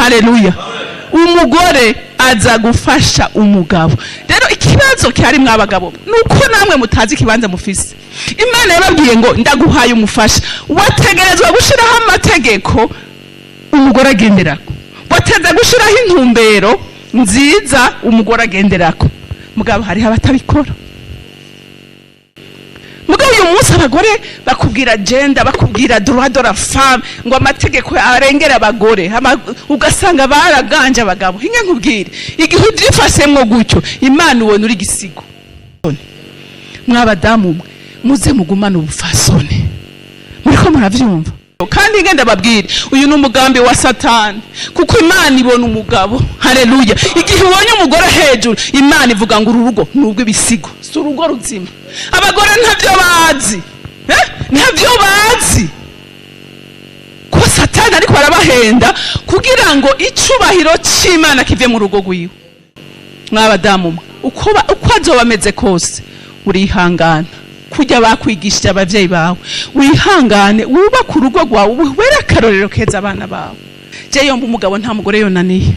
Haleluya! Umugore aza gufasha umugabo. Rero ikibazo cyari, mwabagabo, nuko namwe mutazi ikibanza mufise. Imana yababwiye ngo ndaguhaye umufasha, wategerezwa gushiraho amategeko umugore agenderako, wateze gushiraho intumbero nziza umugore agenderako. Mugabo hariho abatabikora. Mugabo uyu munsi abagore bakubwira gender, bakubwira droit de la femme, ngo amategeko arengera abagore, ugasanga baraganje abagabo. Hinge nkubwire, igihe ubyifasemwo gutyo, Imana ubona uri gisigo. Mwabadamu mwe, muze mugumane ubufasoni. Muriko muravyumva? Kandi ngenda babwire, uyu ni umugambi wa Satani, kuko Imana ibona umugabo. Haleluya! Igihe ubonye umugore hejuru, Imana ivuga ngo uru rugo ni urw'ibisigo, si urugo ruzima. Abagore ntabyo bazi, eh? Ntabyo bazi ko Satani ariko arabahenda kugira ngo icubahiro c'Imana kive mu rugo rwiwe. Mwabadamu mwe, uko azoba ameze kose, urihangana kujya bakwigishije abavyeyi bawe, wihangane, wubake urugo rwawe, were akarorero keza abana bawe. Je yomba umugabo, nta mugore yonaniye.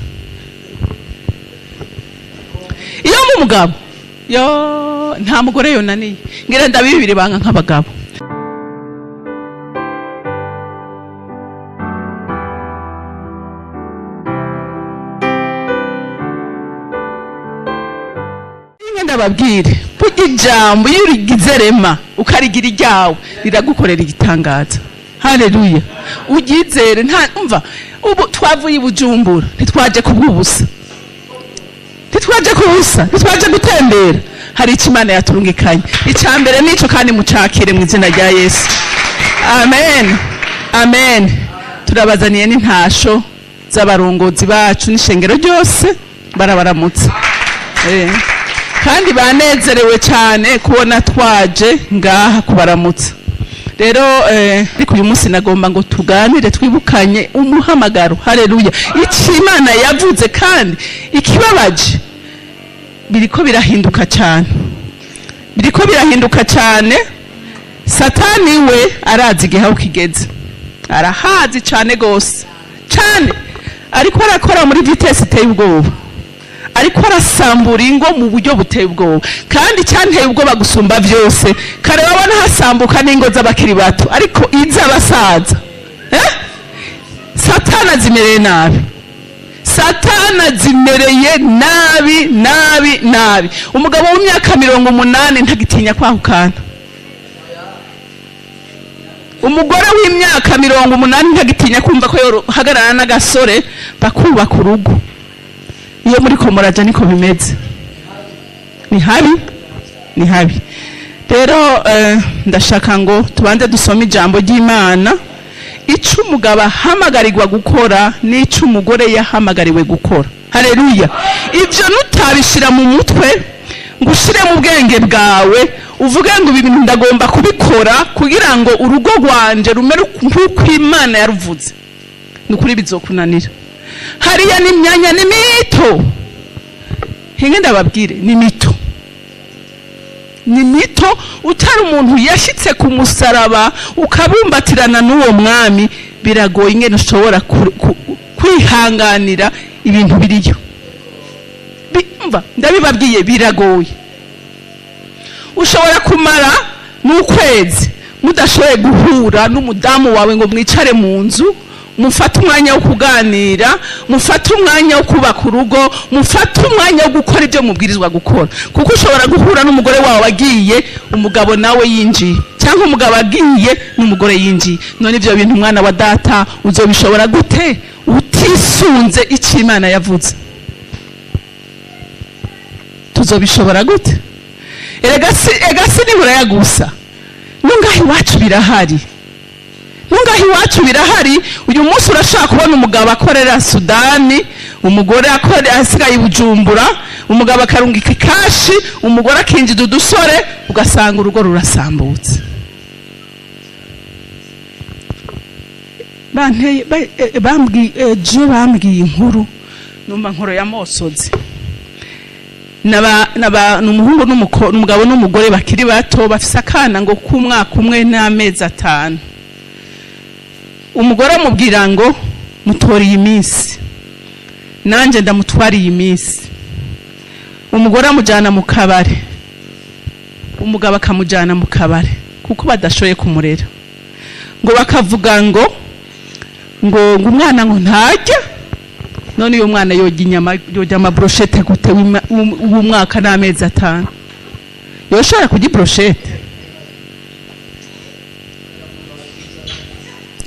Iyo mba umugabo, yo nta mugore yonaniye. Ngira ndabibiri banga nk'abagabo. Ndababwire, burya ijambo iyo urigize rema, ukarigira iryawe, riragukorera igitangaza. Haleluya! Uryizere. Nta umva, ubu twavuye i Bujumbura, ntitwaje kubw'ubusa, ntitwaje kubusa, ntitwaje gutembera. Hari icyo Imana yaturungikanye. Icya mbere nico, kandi mucakire mu izina rya Yesu. Amen, amen. Turabazaniye n'intasho z'abarongozi bacu n'ishengero ryose, barabaramutsa. Kandi banezerewe cyane kubona twaje ngaha kubaramutsa. Rero ariko uyu munsi nagomba ngo tuganire, twibukanye umuhamagaro. Haleluya! Icyo Imana yavuze. Kandi ikibabaje, biriko birahinduka cyane, biriko birahinduka cyane. Satani we arazi igihe aho kigeze, arahazi cyane gose cyane. Ariko arakora muri vitesse iteye ubwoba, ariko arasambura ingo mu buryo buteye ubwoba. Kandi cyanteye ubwoba gusumba byose, kare wabona hasambuka n'ingo z'abakiri bato, ariko iz'abasaza, eh? Satani azimereye nabi, Satani azimereye nabi nabi nabi. Umugabo w'imyaka 80 ntagitinya kwahukana. Umugore w'imyaka 80 ntagitinya kumva ko yohagarara n'agasore bakubaka urugo. Iyo muri komoraja niko bimeze, ni habi, ni habi. Rero ndashaka ngo tubanze dusome ijambo ry'Imana, ico umugabo ahamagarirwa gukora n'ico umugore yahamagariwe gukora. Haleluya! Ibyo nutabishira mu mutwe, ngo ushire mu bwenge bwawe, uvuge ngo ibi bintu ndagomba kubikora kugira ngo urugo rwanje rumere nk'uko Imana yaruvuze, ni ukuri bizokunanira. Hariya n'imyanya ni mito. Hinge ndababwire, ni mito, ni mito. Utari umuntu yashyitse ku musaraba, ukabumbatirana n'uwo mwami, biragoye ingene ushobora kwihanganira ibintu biriyo. Umva, ndabibabwiye, biragoye. Ushobora kumara n'ukwezi mudashoboye guhura n'umudamu wawe ngo mwicare mu nzu, mufate umwanya wo kuganira, mufate umwanya wo kubaka urugo, mufate umwanya wo gukora ibyo mubwirizwa gukora. Kuko ushobora guhura n'umugore wawe agiye, umugabo nawe yinjiye, cyangwa umugabo agiye n'umugore yinjiye. None ibyo bintu, umwana wa data, uzobishobora gute utisunze icyo Imana yavuze? Tuzobishobora gute? Erega si nibura gusa, nungaho iwacu birahari, nungaho iwacu birahari. Uyu munsi urashaka kubona umugabo akorera Sudani, umugore akorera asigaye i Bujumbura, umugabo akarungika ikashi, umugore akinjiza udusore, ugasanga urugo rurasambutse. Banteye bambwiye ejo, bambwiye inkuru, numva nkoro ya mosozi. Naba ni umuhungu n'umugabo n'umugore bakiri bato, bafise akana ngo k'umwaka 1 n'amezi 5. Umugore amubwira ngo mutora iyi minsi. Nanjye ndamutwara iyi minsi. Umugore amujyana mu kabare, umugabo akamujyana mu kabare kuko badashoboye kumurera. Ngo bakavuga ngo umwana ngo ntajya. None uyu mwana yojya inyama, yojya amabrochette gute w'umwaka n'amezi 5? Yoshobora kurya ibrochette?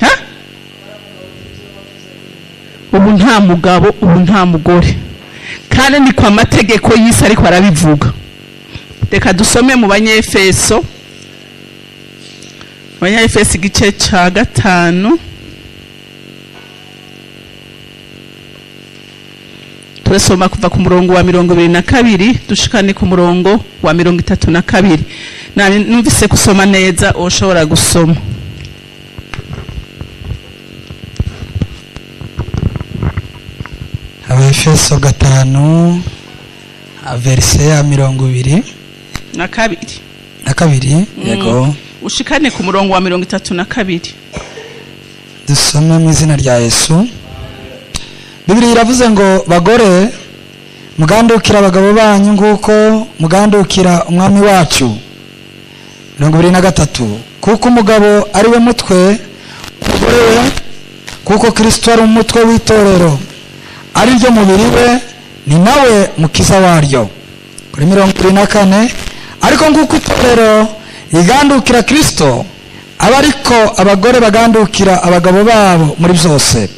Ha? Ubu nta mugabo, ubu nta mugore, kandi ni kwa mategeko y'isi, ariko arabivuga. Reka dusome mu Banyefeso, Abanyefeso igice ca 5, turasoma kuva ku murongo wa 22 dushikane ku murongo wa 32. Numvise gusoma neza, ushobora gusoma. Abefeso 5, verse ya 22 na kabiri. Na kabiri, yego. Ushikane ku murongo wa 32. Dusome mu izina rya Yesu. Bibiliya iravuze ngo: "Bagore, mugandukira abagabo banyu nk'uko mugandukira Umwami wacu." 23: "Kuko umugabo ari we mutwe umugore we, kuko Kristo ari umutwe w'itorero, ari ryo mubiri we, ni nawe mukiza waryo." Kuri 24: "Ariko nk'uko itorero rigandukira Kristo, aba ariko abagore bagandukira abagabo babo muri byose.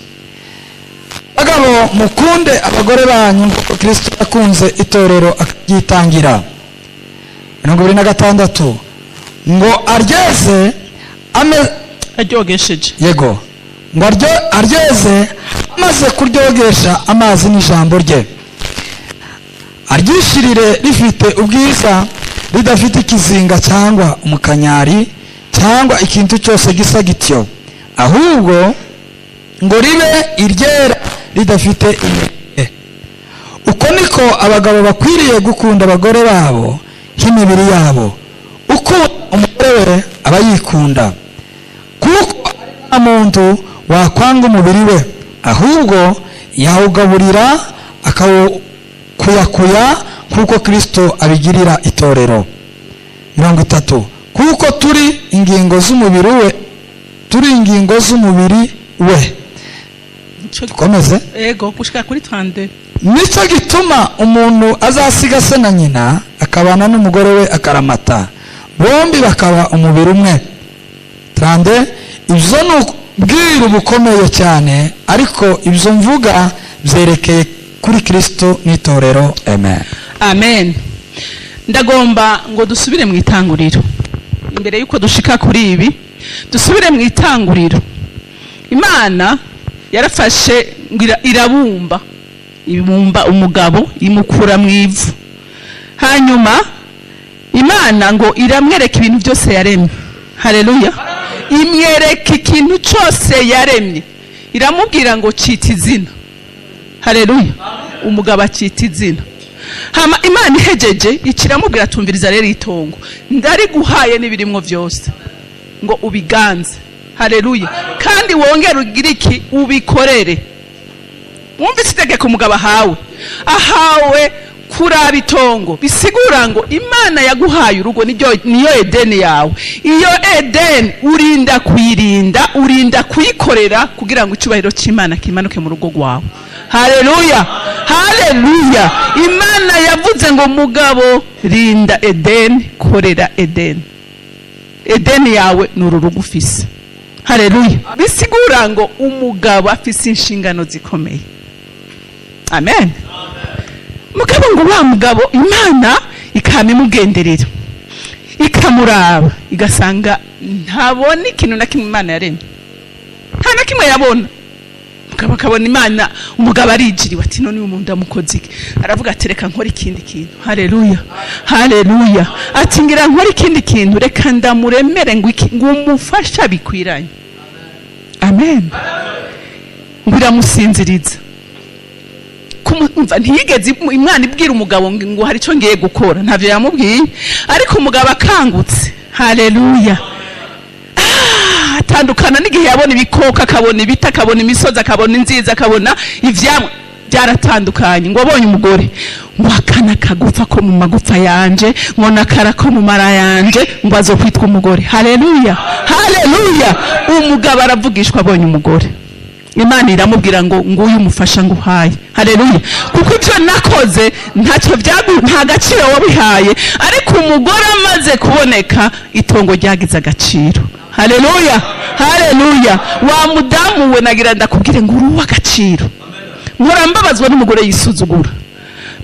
Bagabo, mukunde abagore banyu nk'uko Kristo yakunze itorero akaryitangira." 26: "Ngo aryeze ame" Aryogesheje. Yego, ngo aryeze amaze kuryogesha amazi n'ijambo rye, aryishirire rifite ubwiza, ridafite ikizinga cyangwa umukanyari cyangwa ikintu cyose gisa gityo, ahubwo ngo ribe iryera ridafite inenge. Uko niko abagabo bakwiriye gukunda abagore babo nk'imibiri yabo. Ukunda umugore we aba yikunda, kuko nta muntu wakwanga umubiri we, ahubwo yawugaburira akawukuyakuya nk'uko Kristo abigirira itorero." 30: "Kuko turi ingingo z'umubiri we, turi ingingo z'umubiri we." Dukomeze? Ego, gushika kuri 32. "Nicyo gituma umuntu azasiga se na nyina, akabana n'umugore we akaramata, bombi bakaba umubiri umwe." 32: "Ibyo ni ubwiru bukomeye cyane, ariko ibyo mvuga byerekeye kuri Kristo n'itorero." Amen. Amen. Ndagomba ngo dusubire mu itanguriro. Imbere y'uko dushika kuri ibi, dusubire mu itanguriro. Imana yarafashe ngo irabumba, ibumba umugabo, imukura mu ivu. Hanyuma Imana ngo iramwereka ibintu byose yaremye. Haleluya! Imwereka ikintu cyose yaremye, iramubwira ngo cita izina. Haleluya! Umugabo acita izina. Hama Imana ihejeje ikiramubwira: "Tumviriza rero, itongo ndariguhaye n'ibirimwo byose, ngo ubiganze." Haleluya! "Kandi wongere ugire iki? Ubikorere." Wumvise itegeko umugabo ahawe? Ahawe kuraba itongo. Bisigura ngo Imana yaguhaye urugo, niyo Edeni yawe. Iyo Edeni urinda kuyirinda, urinda kuyikorera, kugira ngo icyubahiro cy'Imana kimanuke mu rugo rwawe. Haleluya, haleluya! Imana yavuze ngo: "Mugabo, rinda Edeni, korera Edeni. Edeni yawe ni uru rugo ufise." Haleluya! Bisigura ngo umugabo afise inshingano zikomeye. Amen. Mugabo ngo wa mugabo, Imana ikama imugenderera, ikamuraba, igasanga ntabona ikintu na kimwe Imana yaremye, nta na kimwe yabona. Mugabo akabona Imana, umugabo arijiriwe, ati: "None uyu muntu ndamukoze iki?" Aravuga ati: "Reka nkore ikindi kintu." Haleluya, haleluya! Ati: "Ngira nkore ikindi kintu, reka ndamuremere ngo iki? Ngo umufasha bikwiranye." Amen. Ngo iramusinziriza. Kumva ntiyigeze Imana ibwira umugabo ngo hari icyo ngiye gukora, ntavyo yamubwiye. Ariko umugabo akangutse, haleluya, atandukana n'igihe yabona ibikoko, akabona ibiti, akabona imisozi, akabona inziza, akabona ivyamwa. Byaratandukanye. Ngo abonye umugore, ngo akana kagufa ko mu magufa yanje, ngo nakara ko mu mara yanje, ngo azokwitwa umugore. Haleluya, haleluya! Umugabo aravugishwa abonye umugore. Imana iramubwira ngo: "Nguyu umufasha nguhaye." Haleluya! Kuko ibyo nakoze ntacyo byagu, nta gaciro wabihaye, ariko umugore amaze kuboneka, itongo ryagize agaciro. Haleluya, haleluya! Wa mudamu we, nagira ndakubwire ngo uri uw'agaciro. Mpora mbabazwa n'umugore yisuzugura,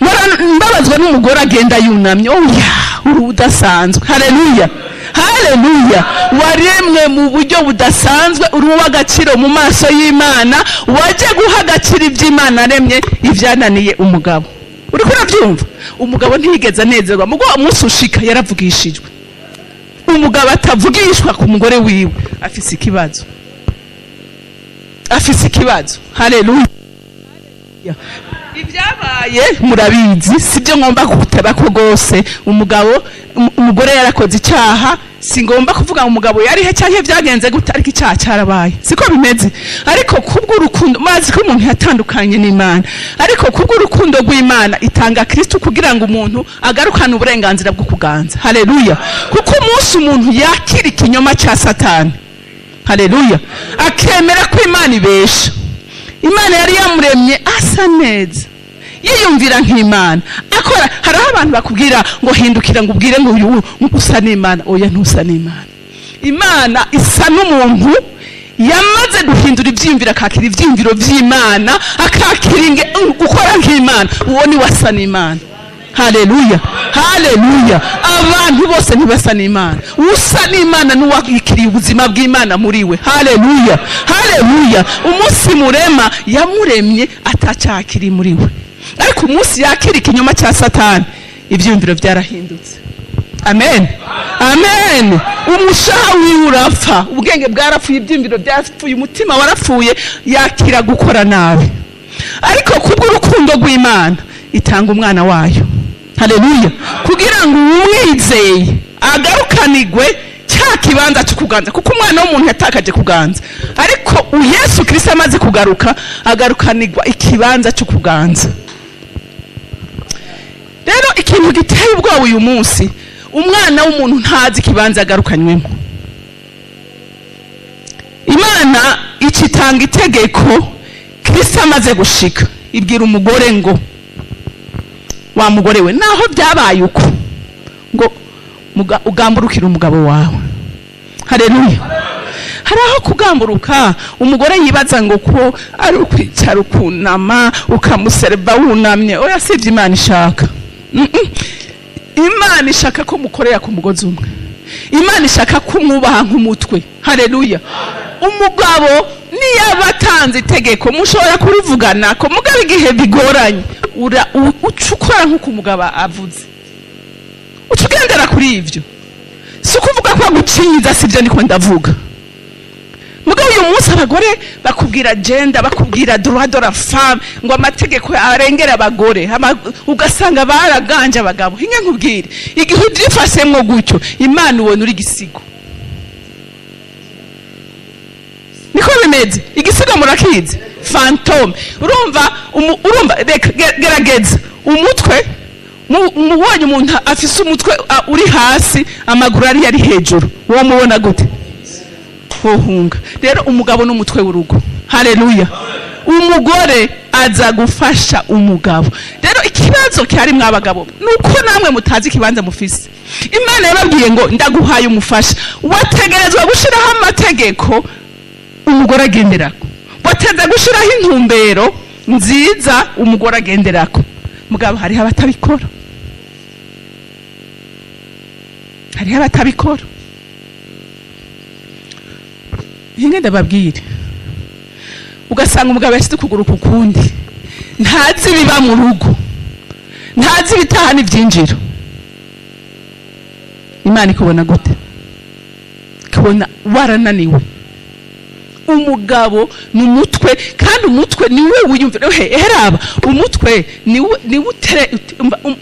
mpora mbabazwa n'umugore agenda yunamye. Oya, uri udasanzwe. Haleluya, haleluya! Waremwe mu buryo budasanzwe, uri uw'agaciro mu maso y'Imana. Wajye guha agaciro iby'Imana aremye, ibyananiye umugabo. Uriko urabyumva? Umugabo ntiyigeze anezerwa mugo umunsi ushika yaravugishijwe. Umugabo atavugishwa ku mugore wiwe afise ikibazo, afise ikibazo. Haleluya! Ibyabaye murabizi, sibyo ngomba guteba ko rwose. Umugabo, umugore yarakoze icyaha. Singomba kuvuga ngo umugabo yarihe cyangwa byagenze gute, ariko icyaha cyarabaye, siko bimeze? Ariko kubw'urukundo, mazi ko umuntu yatandukanye n'Imana, ariko kubw'urukundo rw'Imana itanga Kristo kugira ngo umuntu agarukane uburenganzira bwo kuganza. Haleluya! Kuko umunsi umuntu yakira ikinyoma cya Satani, haleluya, akemera ko Imana ibesha, Imana yari yamuremye asa neza, yiyumvira nk'Imana, akora. Hariho abantu bakubwira ngo hindukira, ngo ubwire ngo uyu usa n'Imana. Oya, ntusa n'Imana. Imana isa n'umuntu yamaze guhindura ibyiyumviro, akakira ibyiyumviro by'Imana, akakira gukora nk'Imana. Uwo ni we asa n'Imana. Haleluya, haleluya! Abantu bose ntibasa n'Imana. Usa n'Imana n'uwakiriye ubuzima bw'Imana muri we. Haleluya, haleluya! Umunsi murema, yamuremye atacyakiri muri we, ariko umunsi yakira ikinyoma cya Satani, ibyiyumviro byarahindutse. Amen, amen! Umushaha wiwe urapfa, ubwenge bwarapfuye, ibyiyumviro byapfuye, umutima warapfuye, yakira gukora nabi. Ariko kubw'urukundo rw'Imana itanga umwana wayo, haleluya, kugira ngo uwumwizeye agarukanigwe cya kibanza cyo kuganza, kuko umwana w'umuntu yatakaje kuganza, ariko Yesu Kirisito amaze kugaruka, agarukanirwa ikibanza cyo kuganza. Rero ikintu giteye ubwoba uyu munsi, umwana w'umuntu ntazi ikibanza agarukanywemo. Imana icitanga itegeko Kirisito amaze gushika, ibwira umugore ngo: "Wa mugore we, naho byabaye uko, ngo ugamburukire umugabo wawe." Haleluya! Hari aho kugamburuka umugore yibaza ngo ko ari ukwicara ukunama, ukamuserva wunamye. Oya, si ibyo Imana ishaka. Imana ishaka ko mukorera ku mugozi umwe. Imana ishaka ko umwubaha nk'umutwe. Haleluya! Umugabo niyo aba atanze itegeko, mushobora kurivugana ko, mugabo igihe bigoranye, uca ukora nk'uko umugabo avuze, uca ugendera kuri ibyo. Si ukuvuga ko agucinyiza, si byo ndiko ndavuga. Mugabo uyu munsi abagore bakubwira gender, bakubwira droit de la femme, ngo amategeko arengera abagore, ugasanga baraganje abagabo. Hinge nkubwire, igihe ubyifashemwo gutyo, Imana ubona uri igisigo. Niko bimeze. Igisigo murakizi, fantôme. Urumva urumva, reka gerageza umutwe. Mubonye umuntu afise umutwe uri hasi, amaguru ari hejuru, uwo mubona gute? Wohunga. Rero umugabo n'umutwe w'urugo. Haleluya! Umugore aza gufasha umugabo. Rero ikibazo cyari mw'abagabo nuko namwe mutazi ikibanza mufise. Imana yababwiye ngo: "Ndaguhaye umufasha." Wategerezwa gushiraho amategeko umugore agenderako, wateze gushiraho intumbero nziza umugore agenderako. Mugabo hariho abatabikora, hariho abatabikora. Hinge ndababwire, ugasanga umugabo yashyize ukuguru ku kundi, ntazi ibiba mu rugo, ntazi ibitaha n'ibyinjira. Imana ikubona gute? Ikubona warananiwe. Umugabo ni umutwe, kandi umutwe niwe wiyumvira. Heraba umutwe niwe utere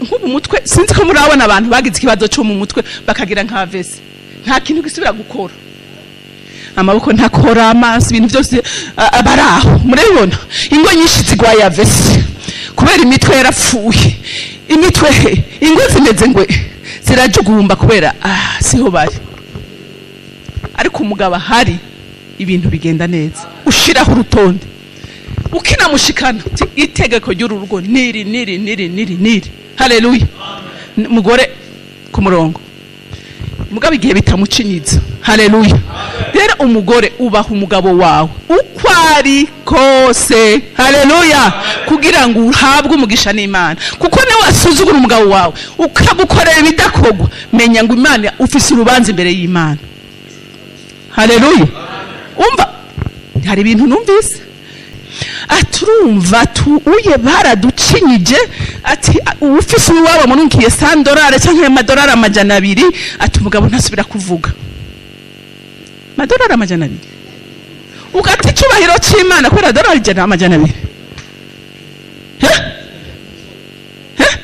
nk'ubu umutwe. Sinzi ko murabona abantu bagize ikibazo cyo mu mutwe, bakagira nka vese, nta kintu gisubira gukora, amaboko ntakora, amaso, ibintu byose, bari aho. Murabibona ingo nyinshi zigwaye AVC. Kubera imitwe yarapfuye, imitwe he, ingo zimeze ngwe zirajugumba kubera siho bari. Ariko umugabo ahari, ibintu bigenda neza. Ushiraho urutonde, ukinamushikana uti, itegeko ry'uru rugo niri niri niri niri niri. Haleluya! Mugore ku murongo, mugabo igihe bitamucinyiza. Haleluya! Rero umugore, ubaha umugabo wawe uko ari kose. Haleluya! Kugira ngo uhabwe umugisha n'Imana, kuko niwe wasuzugura umugabo wawe ukagukorera ibidakorwa, menya ngo Imana, ufise urubanza imbere y'Imana. Haleluya! Umva, hari ibintu numvise, aturumva uye baraducinyije, ati ufise uwabo murunkiye 100 dolari cyangwa amadolari 200, ati umugabo ntasubira kuvuga. Amadolari 200, ugata icubahiro c'Imana kubera dolari 100, 200. Eh? Eh?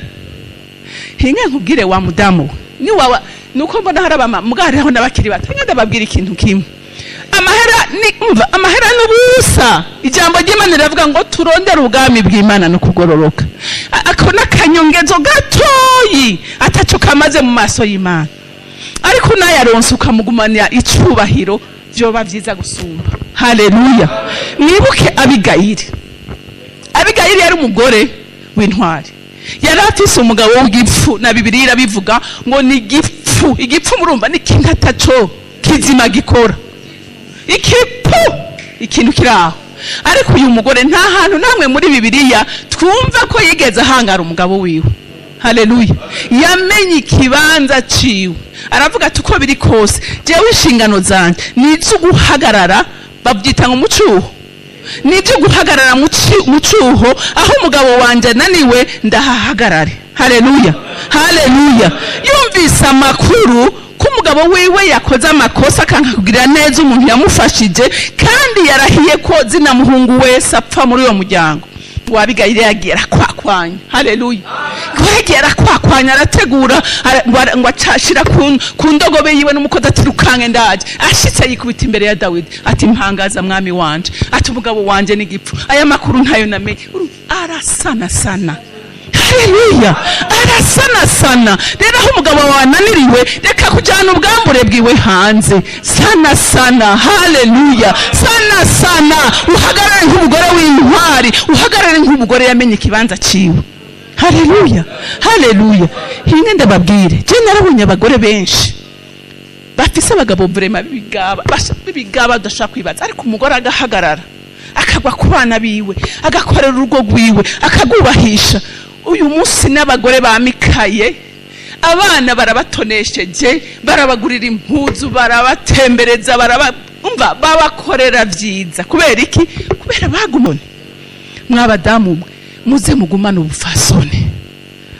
Hinge nkubwire wa mudamu we, ni wawa nuko mbona hari abama muga hariho n'abakiri bato. Hinge ndababwira ikintu kimwe: amahera ni, umva, amahera n'ubusa. Ijambo ry'Imana riravuga ngo turondere ubwami bw'Imana no kugororoka. Ako n'akanyongezo gatoyi ataco kamaze mu maso y'Imana, ariko unayaronse ukamugumanira icubahiro, vyoba vyiza gusumba. Haleluya! Mwibuke Abigayili. Abigayili yari umugore w'intwari, yari afise umugabo w'igipfu, na Bibiliya irabivuga ngo ni igipfu. Igipfu murumva ni ikintu ataco kizima gikora, ikipu, ikintu kiri aho. Ariko uyu mugore, nta hantu namwe muri Bibiliya twumva ko yigeze ahangara umugabo wiwe. Haleluya! Yamenye ikibanza ciwe, aravuga ati uko biri kose, jewe inshingano zanje ni izo guhagarara, babyita ngo mucuho, ni ibyo guhagarara mu cyuho aho umugabo wanjye ananiwe, ndahahagarare. Haleluya, haleluya! Yumvise amakuru ko umugabo wiwe yakoze amakosa, akanka kugirira neza umuntu yamufashije, kandi yarahiye ko zina muhungu wese apfa muri uwo muryango. Wabigayire yagiye arakwakwanya. Haleluya! Ngo yagiye arakwakwanya, arategura, ngo acashira ku ndogobe yiwe n'umukozi, ati rukange ndaje. Ashitse yikubita imbere ya Dawidi, ati mpangaza mwami wanje, ati umugabo wanje n'igipfu, aya makuru ntayo namenye. Arasanasana. Haleluya! Arasanasana. Rero aho umugabo wawe ananiriwe, reka kujyana ubwambure bwiwe hanze. Sana sana. Haleluya! Sana sana, uhagarare nk'umugore w'intwari, uhagarare nk'umugore yamenye ikibanza ciwe. Haleluya, haleluya! Hinge ndababwire, je narabonye abagore benshi bafise abagabo vraiment b'ibigaba, b'ibigaba udashobora kwibaza, ariko umugore agahagarara, akagwa ku bana biwe, agakorera urugo rwiwe, akagwubahisha. Uyu munsi n'abagore bamikaye, abana barabatonesheje, barabagurira impuzu, barabatembereza, baraba, umva, babakorera vyiza. Kubera iki? Kubera bagumone. Mwabadamu mwe, muze mugumane ubufasoni.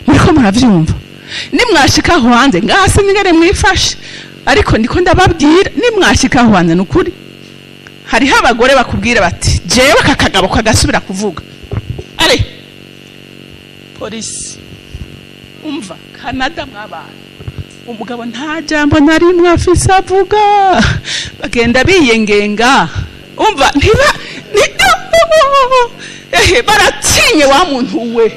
Muriko muravyumva? Nimwashika aho hanze, ngaha sinigere mwifashe, ariko ndiko ndababwira, nimwashika aho hanze, nukuri hariho abagore bakubwira bati jewe aka kagabo kagasubira kuvuga, are polisi. Umva, Canada mwabana, umugabo nta jambo na rimwe afise avuga, bagenda biyengenga. Umva, ntiba ehe, baratinye wa muntu we.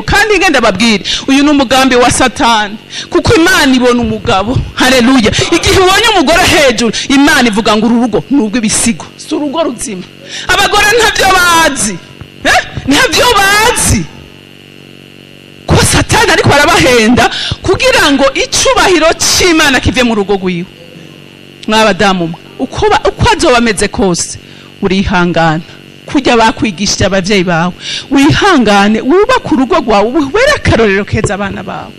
Kandi ngenda babwire, uyu ni umugambi wa Satani, kuko Imana ibona umugabo. Haleluya! Igihe ubonye umugore hejuru, Imana ivuga ngo uru rugo ni urw'ibisigo, si urugo ruzima. Abagore ntabyo bazi, eh? Ntabyo bazi ko Satani ariko arabahenda kugira ngo icubahiro c'Imana kive mu rugo rwiwe. Mwabadamu mwe, uko azoba ameze kose, urihangana kujya bakwigishije abavyeyi bawe, wihangane, wubake urugo rwawe, ubere akarorero keza abana bawe.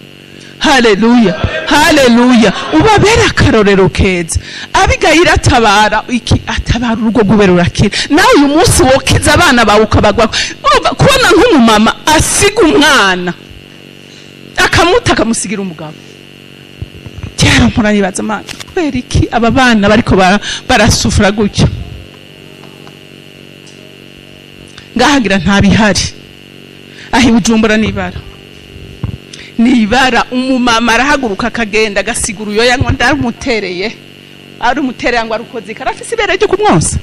Haleluya, haleluya! Ubabere akarorero keza. Abigayira atabara iki? Atabara urugo rwiwe, rurakira. Nawe uyu munsi wokiza abana bawe ukabagwa. Urumva, kubona nk'umumama asiga umwana, akamuta, akamusigira umugabo, kera mpora nibaza, Mana, kubera iki aba bana bariko barasufura gutyo? Ngahagira nta bihari aho i Bujumbura, nibara nibara. Umumama arahaguruka akagenda, agasiga uruyoya ngo ndarumutereye, arumutereye ngo arukoze, arafise ibere ryo kumwonsa.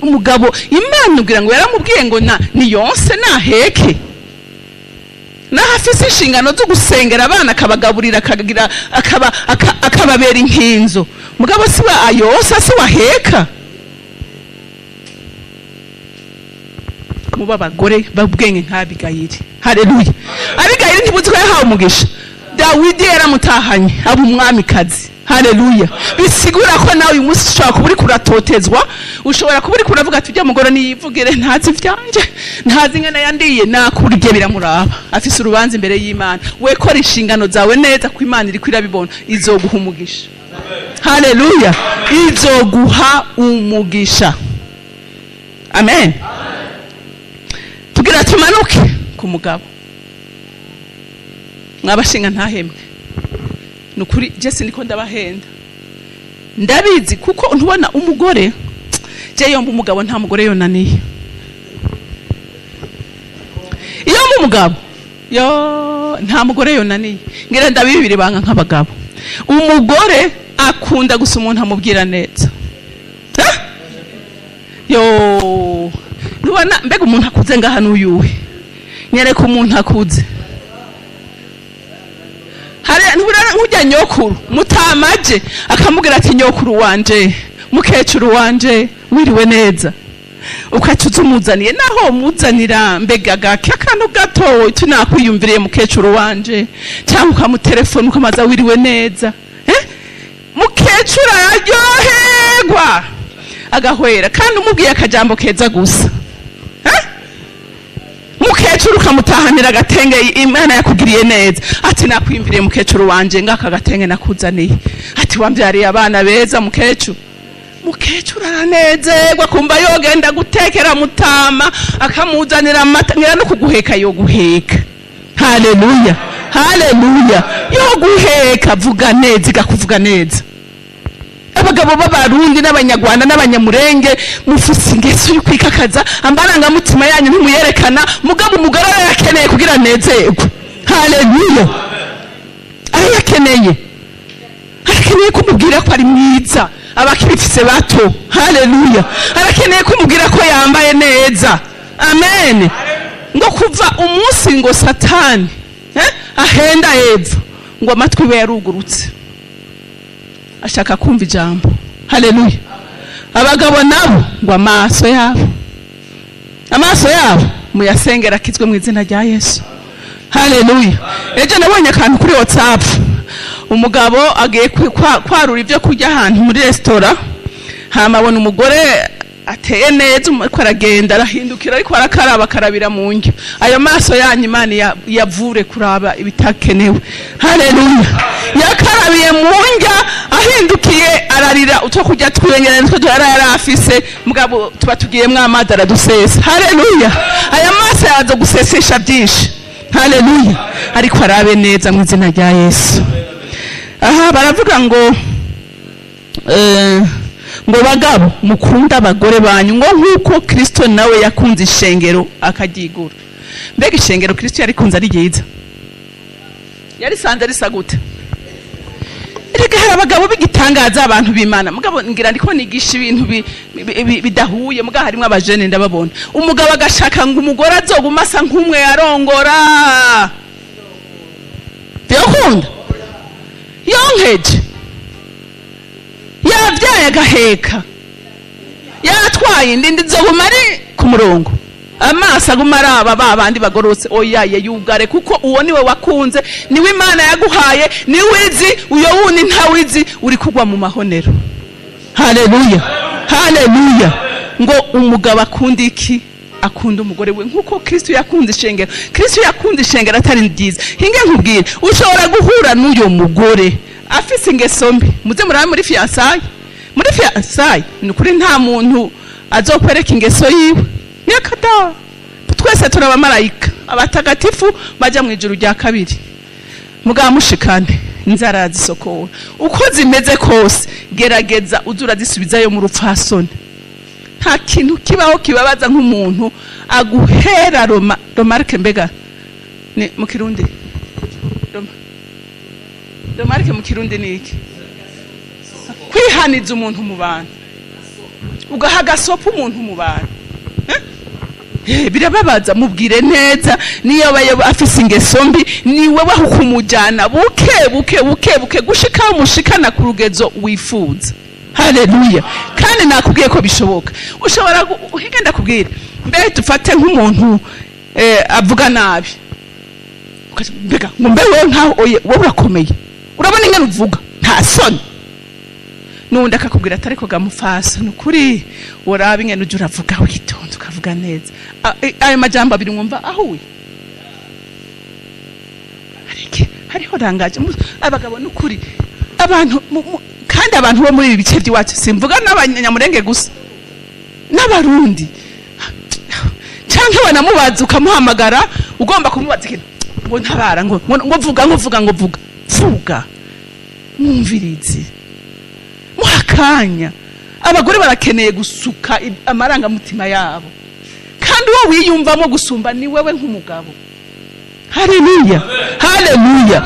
Umugabo Imana ubwira ngo yaramubwiye ngo na niyonse naheke, naho afise inshingano zo gusengera abana, akabagaburira, akagira akababera inkinzo. Mugabo si we ayosa, si waheka. Muba abagore babwenge nka Abigayili. Haleluya! Abigayili ntibuzi ko yahawe umugisha. Dawidi yaramutahanye, aba umwamikazi. Haleluya! Bisigura ko nawe uyu munsi ushobora kuba uriko uratotezwa, ushobora kuba uriko uravuga ati: "Ujya mugore niyivugire, ntazi ivyanje, ntazi ingene yandiye." Nakurye biramuraba, afise urubanza imbere y'Imana. We kora inshingano zawe neza, ko Imana iriko irabibona, izoguha umugisha. Haleluya! Izoguha umugisha. Amen. Tugira tumanuke ku mugabo. Mwabashinga ntahemwe, ni ukuri jesi niko ndabahenda, ndabizi, kuko ntubona umugore. Je yomba umugabo, nta mugore yonaniye. Iyo mba umugabo, yo nta mugore yonaniye. Ngira ndabibiri banga nk'abagabo. Umugore akunda gusa umuntu amubwira neza. Eh? Yo ntubona mbega umuntu akuze ngaha n'uyuhe? Nyereka umuntu akuze. Hari ntubona nk'ujya nyokuru mutamaje, akamubwira ati: "Nyokuru wanje, mukecuru wanje, wiriwe neza." Ukaca uza umuzaniye, naho umuzanira mbega gake, akantu gato, tunakwiyumviriye mukecuru wanje, cyangwa ukamutelefona ukamaza wiriwe neza, eh? Mukecuru araryoherwa agahwera, kandi umubwiye akajambo keza gusa, eh? Mukecuru ukamutahanira agatenge, Imana yakugiriye neza, ati: "Nakwiyumviriye mukecuru wanje, ngaka gatenge nakuzaniye." Ati: "Wambyariye abana beza mukecuru." Mukecuru aranezerwa, kumva yogenda gutekera mutama, akamuzanira amata, ngira no kuguheka yoguheka. Haleluya, haleluya! Yoguheka. Vuga neza, igakuvuga neza. Abagabo b'Abarundi n'Abanyarwanda n'Abanyamurenge mufise ingeso yo kwikakaza, amarangamutima yanyu ntimuyerekana. Mugabo umugore arayakeneye kugira anezerwe. Haleluya! Arayakeneye, arakeneye kumubwira ko ari mwiza, abakibifise bato. Haleluya! Arakeneye kumubwira ko yambaye neza. Amen. Ngo kuva umunsi ngo Satani ahenda Eva, ngo amatwi we yarugurutse, ashaka kumva ijambo. Haleluya! Abagabo nabo ngo amaso yabo, amaso yabo muyasengera akizwe mu izina rya Yesu. Haleluya! Ejo nabonye akantu kuri WhatsApp, umugabo agiye kwarura ibyo kurya ahantu muri resitora, hama abona umugore ateye neza, ariko aragenda, arahindukira, ariko arakaraba, akarabira mu ndyo. Ayo maso yanyu Imana yavure kuraba ibitakenewe. Haleluya! Yakarabiye mu ndya, ahindukiye ararira utwo kurya twiyongera nitwo yari afise, mugabo tuba tugiyemwo amazi, aradusesa. Haleluya! Aya maso yaza gusesesha byinshi. Haleluya! Ariko arabe neza mu izina rya Yesu. Aha baravuga ngo bagabo mukunde abagore banyu, ngo nk'uko Kristo nawe yakunze ishengero akaryigura. Mbega ishengero Kristo yarikunze ari ryiza? Yarisanze risa gute? Erega hari abagabo b'igitangaza, abantu b'Imana. Mugabo ngira ndiko nigisha ibintu bidahuye, mugabo harimo abajene ndababona. Umugabo agashaka ngo umugore azoguma asa nk'umwe yarongora. Byokunda yonkeje, yabyaye, agaheka, yatwaye indi, nzoguma ari ku murongo, amaso aguma araba ba bandi bagororotse. Oya ye, yugare, kuko uwo niwe wakunze, niwe Imana yaguhaye, niwe izi. Uyo wundi ntawizi, uri kugwa mu mahonero. Haleluya, haleluya! Ngo umugabo akunda iki? Akunda umugore we nk'uko Kristo yakunze ishengero. Kristo yakunze ishengero atari ryiza. Hinge nkubwire, ushobora guhura n'uyo mugore afise ingeso mbi. Muze murabe muri fiançailles, muri fiançailles ni ukuri nta muntu azokwereka ingeso yiwe nyakada. Twese turi abamarayika, abatagatifu bajya mu ijuru rya kabiri. Mugaba mushikane, inzara zisokora uko zimeze kose, gerageza uze urazisubizayo mu rupfasoni. Nta kintu kibaho kibabaza nk'umuntu aguhera remarque. Mbega ni mu Kirundi remarque mu Kirundi ni iki? Kwihaniza umuntu mu bantu. Ugaha agasopa umuntu mu bantu. Birababaza. Mubwire neza. Niyo aba afise ingeso mbi, ni wewe aho kumujyana buke buke buke buke gushika aho umushikana ku rugezo wifuza. Haleluya! Kandi nakubwiye ko bishoboka. Ushobora hinga ndakubwira, mbere dufate nk'umuntu avuga nabi. Mbega ngo mbe wewe nkaho oye, wowe urakomeye, urabona ingene uvuga, nta soni. Nundi akakubwira atari ko gamufasa, ni ukuri uraba ingene ujya uravuga witonze, ukavuga neza. Ayo majambo abiri mwumva ahuye. Hariho rangaje abagabo n'ukuri abantu kandi abantu bo muri ibi bice by'iwacu, simvuga n'abanyamurenge gusa, n'abarundi, canke wanamubaza, ukamuhamagara ugomba kumubaza ikintu, ngo ntabara, ngo vuga, ngo vuga, ngo vuga, vuga. Mwumvirize, muha akanya. Abagore barakeneye gusuka amarangamutima yabo, kandi uwo wiyumvamo gusumba ni wewe nk'umugabo. Haleluya, haleluya!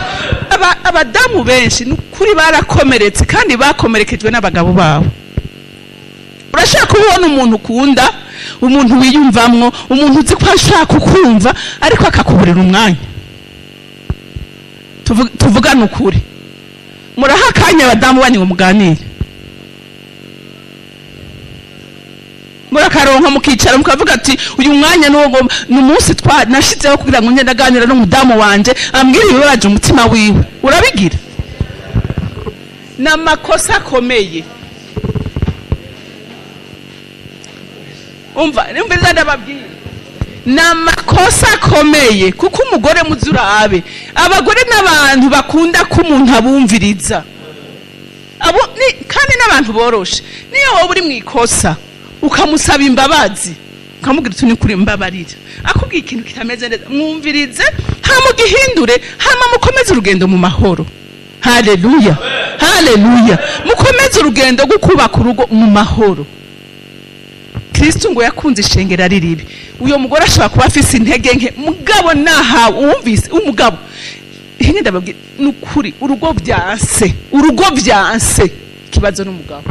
Abadamu benshi ni ukuri barakomeretse, kandi bakomerekejwe n'abagabo babo. Urashaka kubona umuntu ukunda, umuntu wiyumvamwo, umuntu uzi ko ashaka kukumva, ariko akakuburira umwanya. Tuvugane ukuri, muraha akanya abadamu banyu ngo muganire? Murakaronka mukicara mukavuga ati: "Uyu mwanya nuwo ngo ni umunsi twa nashizeho kugira ngo ngende aganira n'umudamu wanje, ambwire ibibabaje umutima wiwe"? Urabigira? Ni amakosa akomeye. Umva, nimba ndababwira, ni amakosa akomeye, kuko umugore muzi urabe, abagore n'abantu bakunda ko umuntu abumviriza. Abo ni kandi n'abantu boroshe. Niyo wowe uri mu ikosa, ukamusaba imbabazi, ukamubwira uti: "Ni kuri, mbabarira," akubwiye ikintu kitameze neza, mwumvirize, hama ugihindure, hama mukomeze urugendo mu mahoro. Haleluya, haleluya! Mukomeze urugendo rwo kubaka urugo mu mahoro. Kristo ngo yakunze ishengero ari ribi. Uyo mugore ashobora kuba afise intege nke, mugabo nahawe uwumvise umugabo. Hinge ndababwira, ni ukuri, urugo byanse, urugo byanse, ikibazo n'umugabo.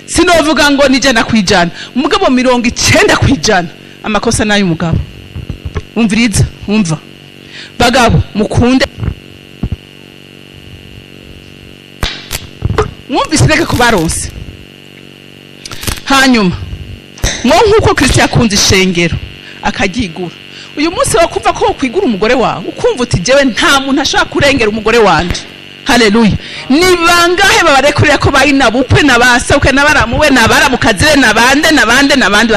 Sinovuga ngo ni 100%, umugabo 90% amakosa n'ay'umugabo. Umviriza, umva, bagabo mukunde mwumvise, reka kubaronse. Hanyuma ngo nk'uko Kristo yakunze ishengero akaryigura. Uyu munsi wo kumva ko wokwigura umugore wawe, ukumva uti: "Jewe nta muntu ashobora kurengera umugore wanje." Haleluya! Ni bangahe babarekurira ko bari nabukwe na basabukwe n'abaramuwe n'abaramukazi be nabande nabande nabande,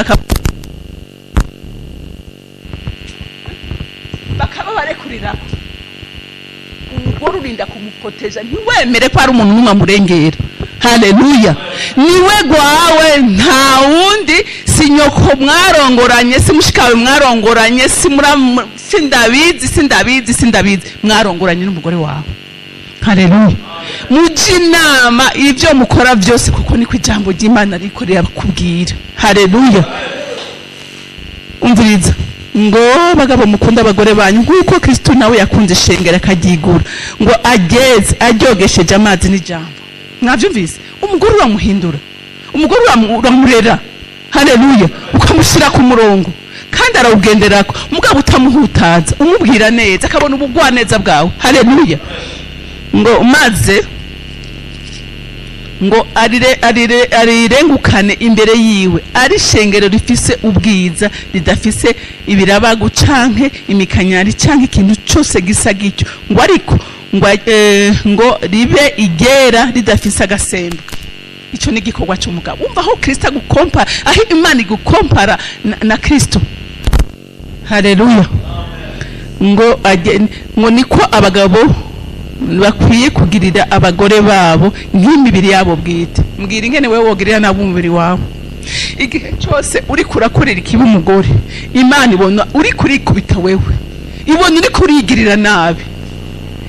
bakaba barekurira? Umugore urinda kumupoteja, ntiwemere ko hari umuntu n'umwe amurengera. Haleluya! Niwe gwawe, nta wundi. Si nyoko mwarongoranye, si mushikawe mwarongoranye, si muramu, sindabizi, sindabizi, sindabizi, mwarongoranye n'umugore wawe. Haleluya! Mujye inama ibyo mukora byose, kuko niko ijambo ry'Imana riko rirabakubwira. Haleluya! Umviriza, ngo bagabo mukunda abagore banyu nk'uko Kristo nawe yakunze ishengero akaryigura, ngo ageze aryogesheje amazi n'ijambo. Mwabyumvise? Umugore uramuhindura, umugore uramurera. Haleluya! Ukamushyira ku murongo kandi arawugenderako, mugabo utamuhutaza, umubwira neza, akabona ubugwaneza bwawe. Haleluya! Ngo maze ngo arire arire arirengukane imbere yiwe ari ishengero rifise ubwiza, ridafise ibirabagu canke imikanyari canke ikintu cyose gisa gityo, ngo ariko ngo ribe igera, ridafise agasembwa. Icyo ni igikorwa cy'umugabo. Umva aho Kristo agukompara, aho Imana igukompara na Kristo. Haleluya! Ngo ngo niko abagabo bakwiye kugirira abagore babo nk'imibiri yabo bwite. Mbwira ingene wewe wogirira nabo umubiri wawe. Igihe cyose uri kurakorera ikibi umugore, Imana ibona uri kurikubita wewe, ibona uri kurigirira nabi.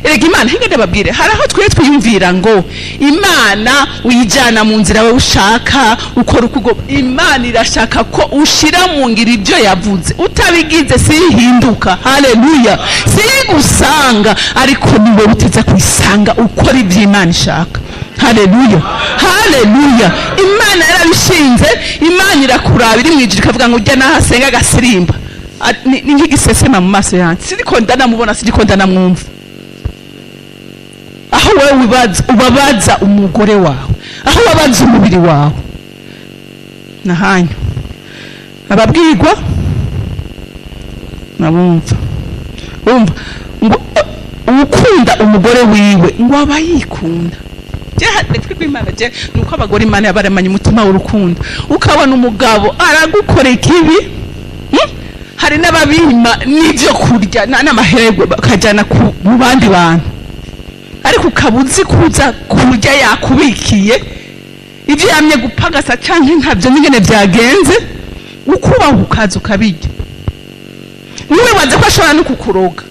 Erega Imana, hinga ndababwire, hari aho twe twiyumvira ngo Imana uyijyana mu nzira wowe ushaka, ukora uko ugomba. Imana irashaka ko ushyira mu ngiro ibyo yavuze. Utabigize sihinduka. Haleluya! Siyigusanga, ariko ni wowe uteze kuyisanga ukora ibyo Imana ishaka. Haleluya, haleluya. Imana yarabishinze. Imana irakuraba iri mu ijuru, ikavuga ngo ujya naho asenga agasirimba, ni nk'igisesema mu maso yanjye, siriko ndanamubona, siriko ndanamwumva. Aho wowe ubabaza umugore wawe, aho ubabaza umubiri wawe, nahanyu ababwirwa nabumva. Wumva ngo ukunda umugore wiwe ngo aba yikunda. Twebwe Imana je nuko abagore Imana yabaremanye umutima w'urukundo. Ukabona umugabo aragukora ikibi, Hari n'ababima n'ibyo kurya n'amahererwa bakajyana mu bandi bantu, ariko ukaba uzi kuza kurya yakubikiye ibyo yamye gupagasa canke ntabyo n'ingene byagenze, ukubaha ukaza ukabirya. Ntiwibaze ko ashobora no kukuroga,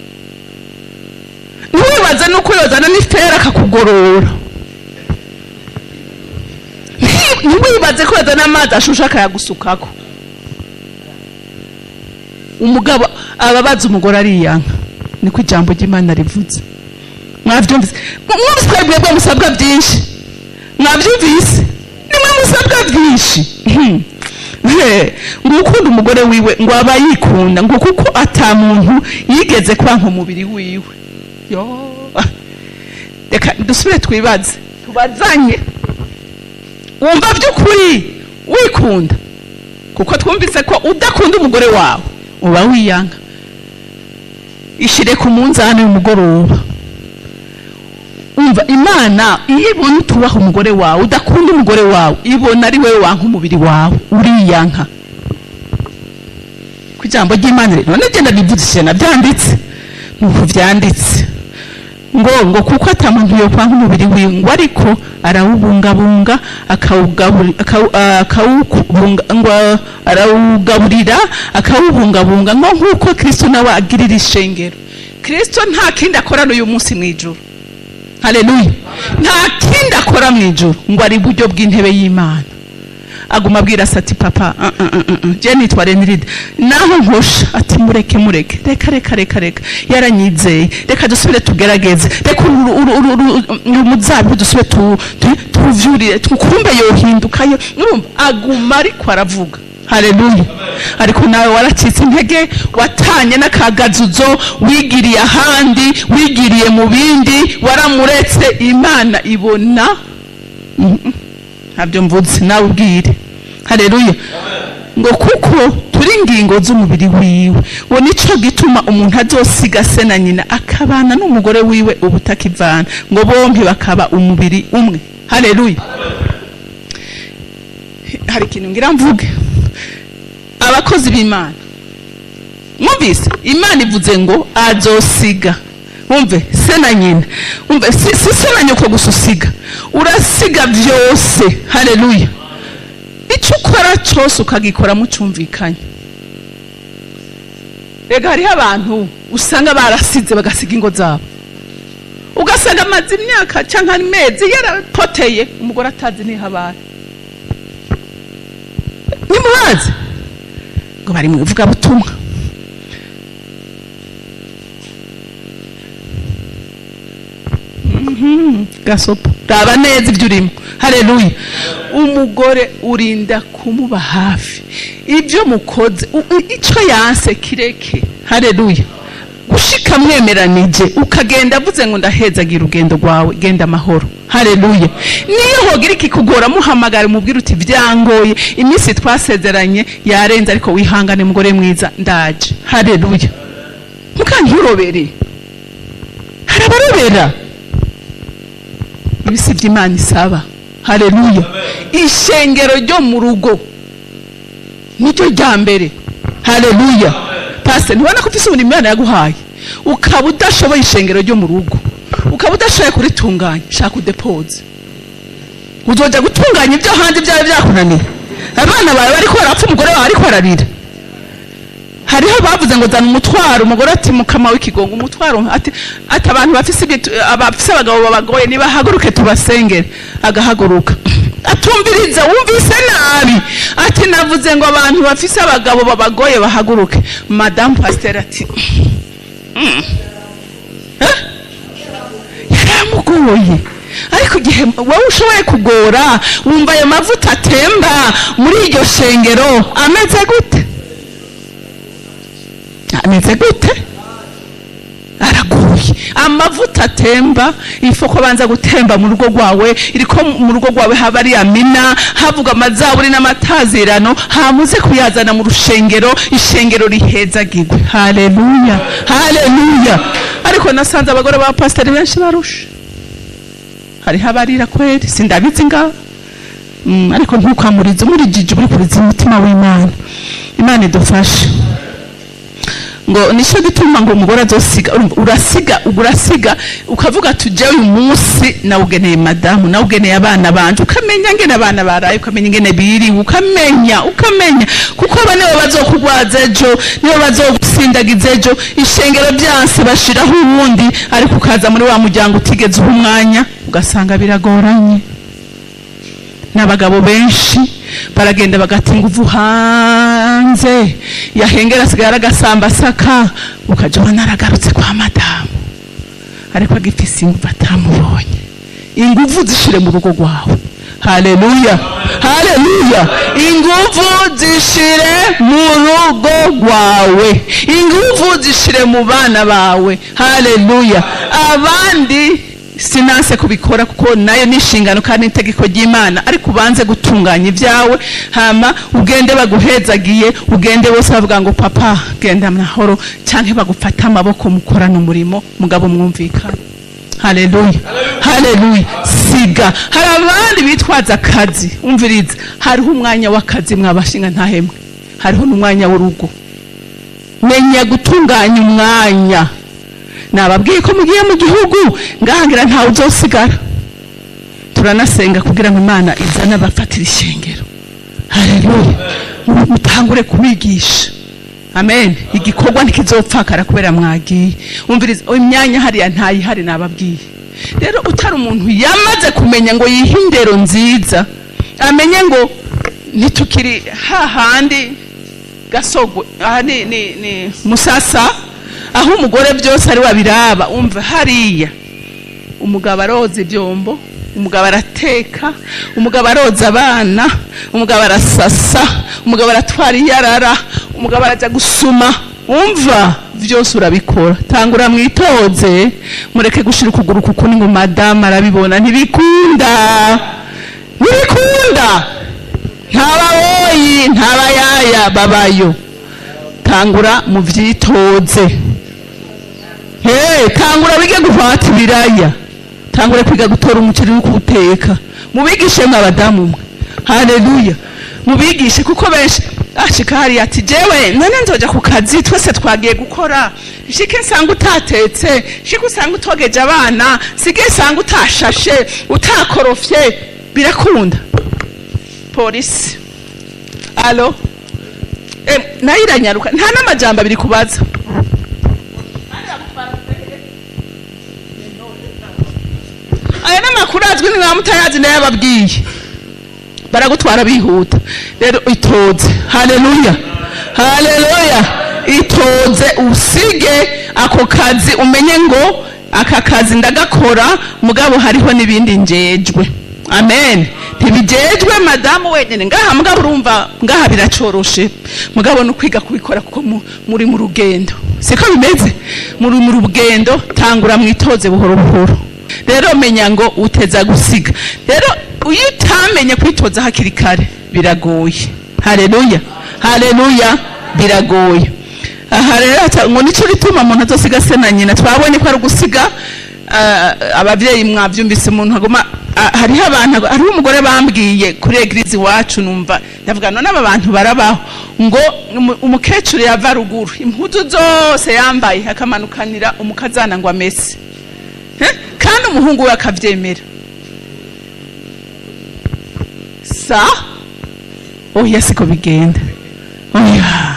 ntiwibaze nuko yozana n'ifera akakugorora, ntiwibaze ko yazana amazi ashushe akayagusukako. Umugabo ababaza umugore ariyanka, niko ijambo ry'Imana rivuze. Mwabyumvise? Mwumvise twebwe musabwa byinshi? Mwabyumvise? Nimwe musabwa byinshi. Ngo ukunda umugore wiwe ngo aba yikunda, ngo kuko ata muntu yigeze kwanka umubiri wiwe. Yo, reka dusubire twibaze, tubazanye. Wumva by'ukuri wikunda? Kuko twumvise ko udakunda umugore wawe uba wiyanga. Ishire ku munzani w'umugoroba. Umva, Imana iyo ibona utubaha umugore wawe, udakunda umugore wawe, ibona ari wowe wanka umubiri wawe, uriyanka. Ku ijambo ry'Imana rero, none genda bivuze, nabyanditse, nuko vyanditse ngo kuko ata muntu yokwanga umubiri wiwe, ngo ariko arawubungabunga, ngo arawugaburira, akawubungabunga, ngo nk'uko Kristo nawe agirira ishengero. Kristo nta kindi akorana uyu munsi mu ijuru. Haleluya! Nta kindi akora mu ijuru, ngo ari iburyo bw'intebe y'Imana, aguma abwira se ati: "Papa, je nitwa Reniride, naho nkosha." Ati: "Mureke, mureke, reka, reka, reka, reka, yaranyizeye, reka dusubire tugerageze, reka umuzabibu dusubire tuvyurire, tukumbe yohindukayo." Urumva aguma ariko aravuga. Haleluya! Ariko nawe waracitse intege, watanye n'akagazuzo, wigiriye ahandi, wigiriye mu bindi, waramuretse. Imana ibona ntabyo mvuze, nawe ubwire. Haleluya! Ngo kuko turi ingingo z'umubiri wiwe, ngo nico gituma umuntu azosiga se na nyina akabana n'umugore wiwe ubutakivana, ngo bombi bakaba umubiri umwe. Haleluya! Hari ikintu ngira mvuge. Abakozi b'Imana, mwumvise Imana ivuze ngo azosiga, wumve, se na nyina. Wumve, si se na nyoko gusa usiga, urasiga byose. Haleluya! Icyo ukora cyose ukagikora mucumvikanye. Rega hariho abantu usanga barasize, bagasiga ingo zabo, ugasanga amaze imyaka cyangwa amezi yarapoteye, umugore atazi niho abaye. Ntimubazi ngo bari mu ivugabutumwa. Gasopo, raba neza ibyo urimo. Haleluya! Umugore urinda kumuba hafi, ibyo mukoze, icyo yanse kireke. Haleluya! Gushika mwemeranije, ukagenda avuze ngo: "Ndahezagira urugendo rwawe, genda amahoro." Haleluya! Niyo hogira ikikugora, muhamagara, umubwire uti: "Byangoye, iminsi twasezeranye yarenze, ariko wihangane mugore mwiza, ndaje." Haleluya! Mukanturobere. Hari abarobera ibisi by'Imana isaba. Haleluya! Ishengero ryo mu rugo niryo rya mbere. Haleluya! Pastor, ntubona ko ufise umurimo Imana yaguhaye, ukaba udashoboye ishengero ryo mu rugo, ukaba udashoboye kuritunganya? Shaka udepoze, uzoja gutunganya ibyo hanze byaba byakunaniye. Abana bawe bariko barapfa, umugore wawe ariko ararira. Hariho bavuze ngo: "Zana umutwaro." Umugore ati: "Mukama w'ikigongo, umutwaro." Ati: "Abantu bafise abafise abagabo babagoye nibahaguruke tubasengere." Agahaguruka, atumviriza: "Wumvise nabi." Ati: "Navuze ngo abantu bafise abagabo babagoye bahaguruke." Madamu pasiteri ati: "Eh? Yaramugoye." Ariko igihe wowe ushoboye kugora, wumva ayo mavuta atemba muri iryo shengero ameze gute? Ameze gute? Araguye amavuta atemba. Ifo ko banza gutemba mu rugo rwawe, iriko mu rugo rwawe haba ari amina, havuga amazaburi n'amatazirano, hamuze kuyazana mu rushengero, ishengero rihezagirwe. Haleluya, haleluya. Ariko nasanze abagore ba pasiteri benshi barusha, hariho abarira kweri, sindabizi ngaha. Ariko ntukamurize, umurijije uri kuriza umutima w'Imana. Imana idufashe. Ngo nicyo gituma ngo umugore azosiga. Urumva, urasiga, urasiga ukavuga ati: "Jewe uyu munsi nawugeneye madamu, nawugeneye abana banje." Ukamenya ngene abana baraye, ukamenya ingene biriwe, ukamenya kuko aba nibo bazokugwaza ejo, nibo bazogusindagiza ejo. Ishengero byanse bashiraho uwundi, ariko ukaza muri wa muryango utigeze uha umwanya, ugasanga biragoranye. N'abagabo benshi baragenda bagata inguvu hanze, yahengera asigaye aragasambasaka, ukaja ubona aragarutse kwa madamu ariko agifise inguvu atamubonye. Inguvu zishire mu rugo rwawe. Haleluya, haleluya. Inguvu zishire mu rugo rwawe, inguvu zishire mu bana bawe. Haleluya. Abandi sinanse kubikora kuko nayo ni inshingano kandi n'itegeko ry'Imana, ariko ubanze gutunganya ibyawe, hama ugende baguhezagiye, ugende bose bavuga ngo: "Papa, genda amahoro," cyangwa bagufate amaboko mukorana umurimo, mugabo mwumvikana. Haleluya, haleluya. Siga. Hari abandi bitwaza akazi. Umviriza, hariho umwanya w'akazi mwabashinga ntahemwe, hariho n'umwanya w'urugo. Menya gutunganya umwanya. Nababwiye ko mugiye mu gihugu, ngahangira ntawe uzosigara. Turanasenga kugira ngo Imana izane abafatira ishengero. Haleluya. Mutangure kubigisha. Amen. Igikorwa ntikizopfakara kubera mwagiye. Umviriza, imyanya hariya ntayihari, nababwiye. Rero utari umuntu yamaze kumenya ngo yihe indero nziza, amenye ngo ntitukiri hahandi gasogwe, aha ni musasa, aho umugore byose ari wabiraba. Umva, hariya umugabo aroza ibyombo, umugabo arateka, umugabo aroza abana, umugabo arasasa, umugabo aratwara iyarara, umugabo arajya gusuma. Umva, byose urabikora. Tangura mwitoze, mureke gushira ukuguru kuko ni ngo madamu arabibona. Ntibikunda, ntibikunda. Ntababoyi, ntabayaya babayo. Tangura muvyitoze. Hey, tangura wige guhata ibiraya, tangura kwiga gutora umuceri no kuwuteka. Mubigishe mw'abadamu mwe. Haleluya. Mubigishe, kuko benshi ashika hariya ati: "Jewe none nzoja ku kazi, twese twagiye gukora, shike nsanga utatetse, shike usanga utogeje abana, sige nsanga utashashe, utakorofye." Birakunda? Polisi, alo, nayo iranyaruka, nta n'amajambo abiri kubaza. Aya n'amakuru azwi, ni mutayazi, ndayababwiye. Baragutwara bihuta. Rero itoze. Haleluya, haleluya. Itoze, usige ako kazi, umenye ngo aka kazi ndagakora, mugabo hariho n'ibindi njejwe. Amen. Ntibijejwe madamu wenyine ngaha, mugabo urumva ngaha biracoroshe, mugabo no kwiga kubikora kuko muri mu rugendo, siko bimeze? Muri mu rugendo, tangura mwitoze buhoro buhoro. Rero menya ngo uteza gusiga. Rero iyo utamenye kwitoza hakiri kare biragoye. Haleluya, haleluya. Biragoye. Aha rero ngo nico gituma umuntu azosiga se na nyina. Twabonye ko ari ugusiga abavyeyi. Mwavyumvise, umuntu aguma hariho abantu, hariho umugore bambwiye kuri église iwacu, numva ndavuga: "None aba bantu barabaho?" Ngo umukecuru yava ruguru, impuzu zose yambaye akamanukanira umukazana ngo amese. Eh? Kandi umuhungu we akavyemera. Sa oya, siko bigenda. Oya,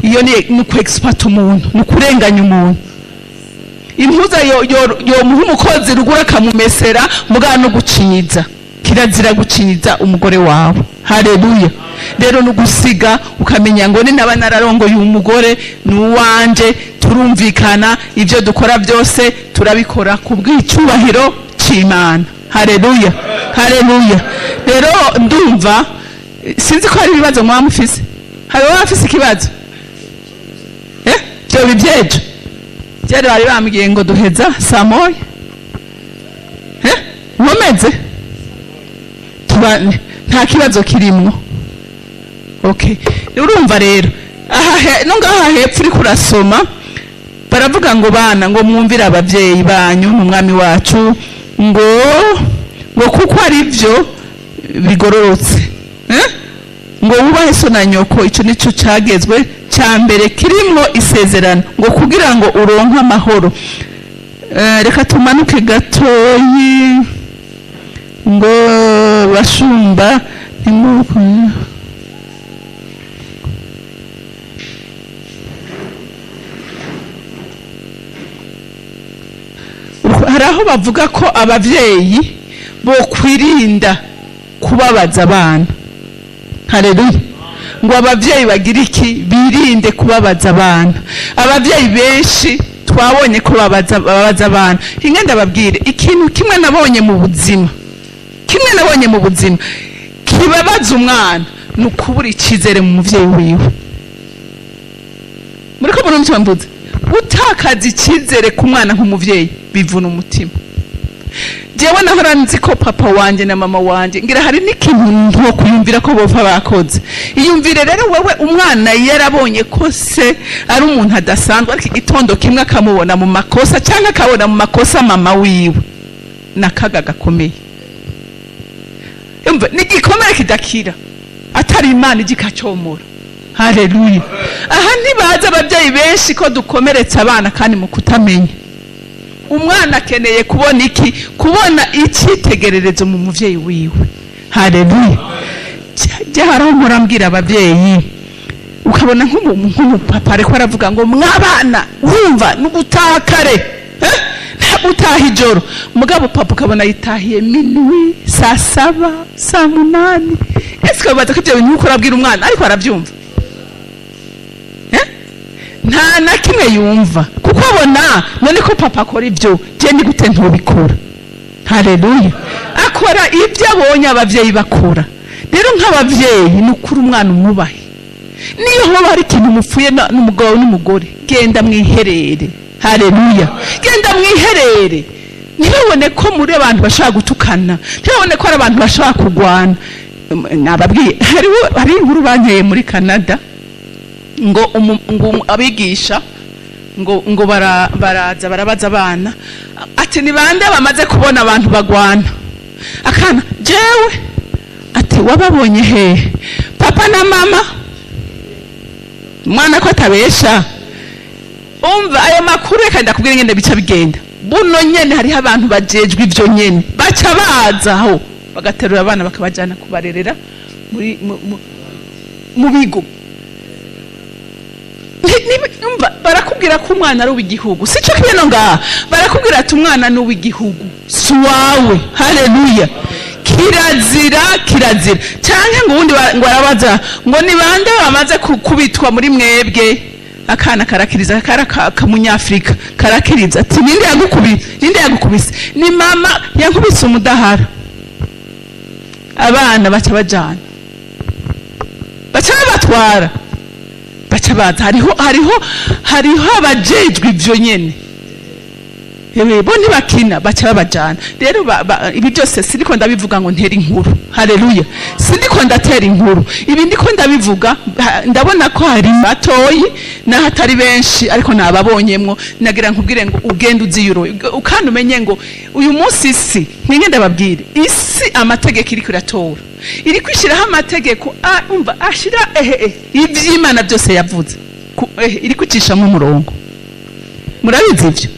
iyo ni ukwexploiter umuntu, ni ukurenganya umuntu. Impuza yomuha umukozi ruguru akamumesera, mugabo no gucinyiza kirazira, gucinyiza umugore wawe. Haleluya. Rero no gusiga, ukamenya ngo ni naba nararongoye uyu mugore, ni uwanje, turumvikana, ibyo dukora byose turabikora ku bw'icyubahiro cy'Imana. c'Imana. Haleluya, haleluya. Rero ndumva sinzi ko hari ibibazo mwaba mufise. Hari uwaba afise ikibazo? Vyoba ivyejo vyari bari bambwiye ngo duheza saa moya. Nkomeze tuba nta kibazo kirimwo. Okay, urumva rero aha no ngaha hepfo uriko urasoma, baravuga ngo bana, ngo mwumvire abavyeyi banyu mu Mwami wacu, ngo kuko ari byo bigororotse. Ngo wubahe so na nyoko, ico nico cagezwe ca mbere kirimwo isezerano, ngo kugira ngo uronke amahoro. Reka tumanuke gatoyi. Ngo bashumba, ntimuku hari aho bavuga ko abavyeyi bokwirinda kubabaza abana. Haleluya. Ngo abavyeyi bagira iki? Birinde kubabaza abana. Abavyeyi benshi twabonye ko babaza abana. Hinge ndababwire ikintu kimwe nabonye mu buzima, kimwe nabonye mu buzima kibabaza umwana, ni ukubura icyizere mu muvyeyi wiwe. Muriko murumva mvuze? Gutakaza icyizere ku mwana nk'umuvyeyi bivuna umutima. Jewe nahora nzi ko papa wanje na mama wanje, ngira hari n'ikintu nto kuyumvira ko bopfa bakoze. Iyumvire rero wewe, umwana yarabonye ko se ari umuntu adasanzwe, ariko igitondo kimwe akamubona mu makosa, cyangwa akabona mu makosa mama wiwe, nakaga gakomeye. Umva, ni igikomere kidakira atari Imana igikacomora. Haleluya. Aha ntibazi ababyeyi benshi ko dukomeretsa abana kandi mu kutamenya. Umwana akeneye kubona iki? Kubona icyitegererezo mu muvyeyi wiwe. Haleluya. Jya haraho mpora mbwira ababyeyi, ukabona nk'umupapa ariko aravuga ngo mwabana, wumva nugutaha kare, ntabwo utaha ijoro. Mugabo papa ukabona yitahiye minuit, saa 7, saa 8. Ese ukabaza ko ibyo bintu uko urabwira umwana ariko arabyumva? Nta na kimwe yumva, kuko abona none ko papa akora ibyo, je ni gute ntubikora? Haleluya. Akora ibyo abonye abavyeyi bakora. Rero nk'abavyeyi, ni ukuri umwana umwubahe. Niyo hoba hari ikintu mupfuye n'umugabo n'umugore, genda mwiherere. Haleluya. Genda mwiherere. Ntibabone ko muri abantu bashobora gutukana, ntibabone ko ari abantu bashobora kurwana. Nababwiye hari inkuru banteye muri Canada, ngo abigisha ngo baraza barabaza abana ati ni bande bamaze kubona abantu bagwana? Akana jewe. Ati wababonye hehe? Papa na mama. Umwana ko atabesha. Umva ayo makuru, reka ndakubwira ingene bica bigenda. Buno nyene hariho abantu bajejwe ivyo nyene, baca baza aho bagaterura abana bakabajana kubarerera muri mu bigo. Umva, barakubwira ko umwana ari uw'igihugu, si cyo kimwe no ngaha barakubwira ati umwana ni uw'igihugu, si uwawe. Haleluya. Kirazira, kirazira. Canke ngo uwundi ngo arabaza ngo ni bande bamaze kubitwa muri mwebwe? Akana karakiriza, kara kamunyafrika karakiriza ati ninde yagukubise? Ninde yagukubise? Ni mama yankubise umudahara. Abana baca bajana, baca babatwara, baca baza. Hariho abajejwe ivyo nyene. Yewe, bo ntibakina, baca babajana. Rero ibi byose sindiko ndabivuga ngo ntere inkuru. Haleluya. Sindiko ndatera inkuru, ibi ndiko ndabivuga ndabona ko hari batoyi n'ahatari benshi, ariko nababonyemwo. Nagira nkubwire ngo ugende uziyuro, kandi umenye ngo uyu munsi isi, ninge ndababwire, isi amategeko iriko iratora, iri kwishyiraho amategeko, umva, ashira ehe ivy'Imana byose yavuze, ehe, iri kwicishamo umurongo. Murabizi ivyo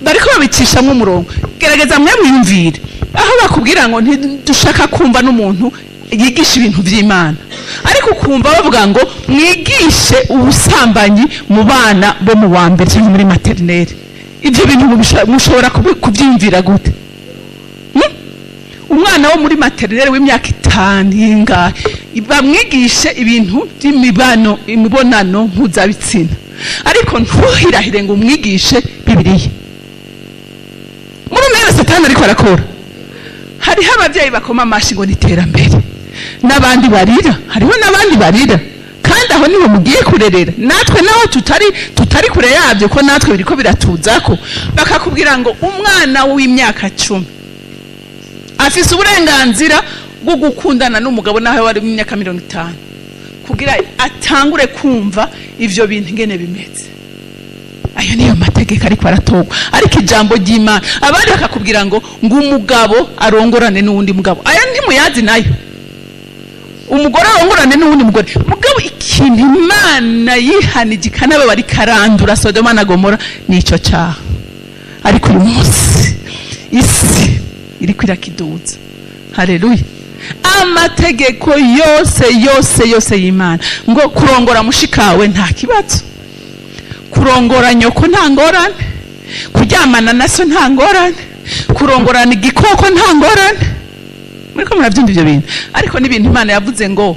bariko babicishamo umurongo. Gerageza mwe mwiyumvire aho bakubwira ngo ntidushaka kumva n'umuntu yigisha ibintu vy'Imana, ariko ukumva bavuga ngo mwigishe ubusambanyi mu bana bo mu wa mbere cyangwa muri maternelle. Ivyo bintu mushobora kuvyiyumvira gute? Umwana wo muri maternelle w'imyaka 5 ingahe bamwigishe ibintu by'imibano, imibonano mpuzabitsina, ariko ntuhirahire ngo umwigishe Bibiliya. Muri mwene Satani Satani ariko arakora. Hariho ababyeyi bakoma amashi ngo ni iterambere, n'abandi barira. Hariho n'abandi barira, kandi aho niho mugiye kurerera. Natwe naho tutari kure yabyo, ko natwe biriko biratuzako. Bakakubwira ngo umwana w'imyaka 10 afise uburenganzira bwo gukundana n'umugabo naho wari mu myaka 50, kugira atangure kumva ivyo bintu ingene bimeze. Ayo niyo mategeko ariko aratorwa. Ariko ijambo ry'Imana, abandi bakakubwira ngo umugabo arongorane n'uwundi mugabo. Aya ntimuyazi nayo. Umugore arongorane n'uwundi mugore. Mugabo ikintu Imana yihanije ikanababara, ikarandura Sodoma na Gomora, nico caha. Ariko uyu munsi isi iriko irakiduza. Haleluya! Amategeko yose yose yose y'Imana, ngo kurongora mushikawe nta kibazo, kurongora nyoko nta ngorane, kuryamana na so nta ngorane, kurongorana igikoko nta ngorane. Muriko murabyumva ibyo bintu? Ariko n'ibintu Imana yavuze ngo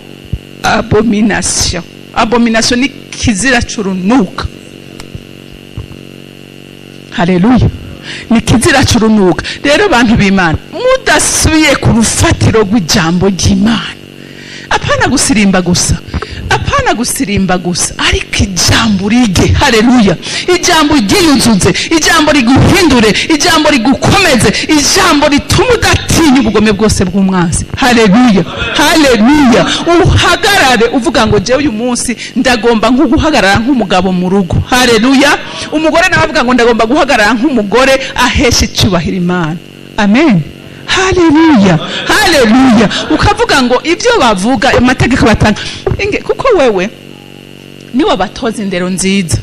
abomination. Abomination ni kizira curunuka. Haleluya! Ni kizira curunuka. Rero bantu b'Imana, mudasubiye ku rufatiro rw'ijambo ry'Imana, apana gusirimba gusa, apana gusirimba gusa, ariko ijambo rige. Haleluya! Ijambo ryiyuzuze, ijambo riguhindure, ijambo rigukomeze, ijambo rituma udatinya ubugome bwose bw'umwanzi. Haleluya, haleluya! Uhagarare uvuga ngo jewe uyu munsi ndagomba nko guhagarara nk'umugabo mu rugo. Haleluya! Umugore nawe avuga ngo ndagomba guhagarara nk'umugore ahesha icyubahiro Imana. Amen. Haleluya, haleluya! Ukavuga ngo ibyo bavuga, amategeko batanga inge, kuko wewe niwe batoza indero nziza,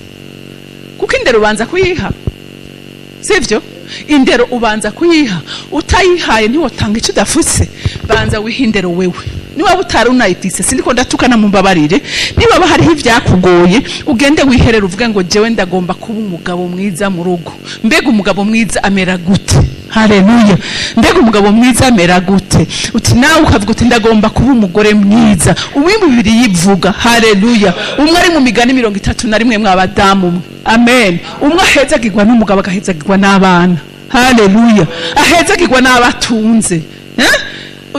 kuko indero ubanza kuyiha, sivyo? Indero ubanza kuyiha. Utayihaye ntiwotanga icyo udafuse. Banza wihe indero wewe, niba utari unayifise. Sindiko ndatukana, mumbabarire. Niba hariho ibyakugoye, ugende wiherere, uvuge ngo jewe ndagomba kuba umugabo mwiza mu rugo. Mbega umugabo mwiza amera gute? Haleluya! Mbega umugabo mwiza amera gute? Uti nawe ukavuga uti ndagomba kuba umugore mwiza uwimba bibiri yivuga. Haleluya! Umwe ari mu Migani 31, mwabadamu mwe. Amen. Umwe ahezagirwa n'umugabo, agahezagirwa n'abana. Haleluya! Ahezagirwa n'abatunze, eh?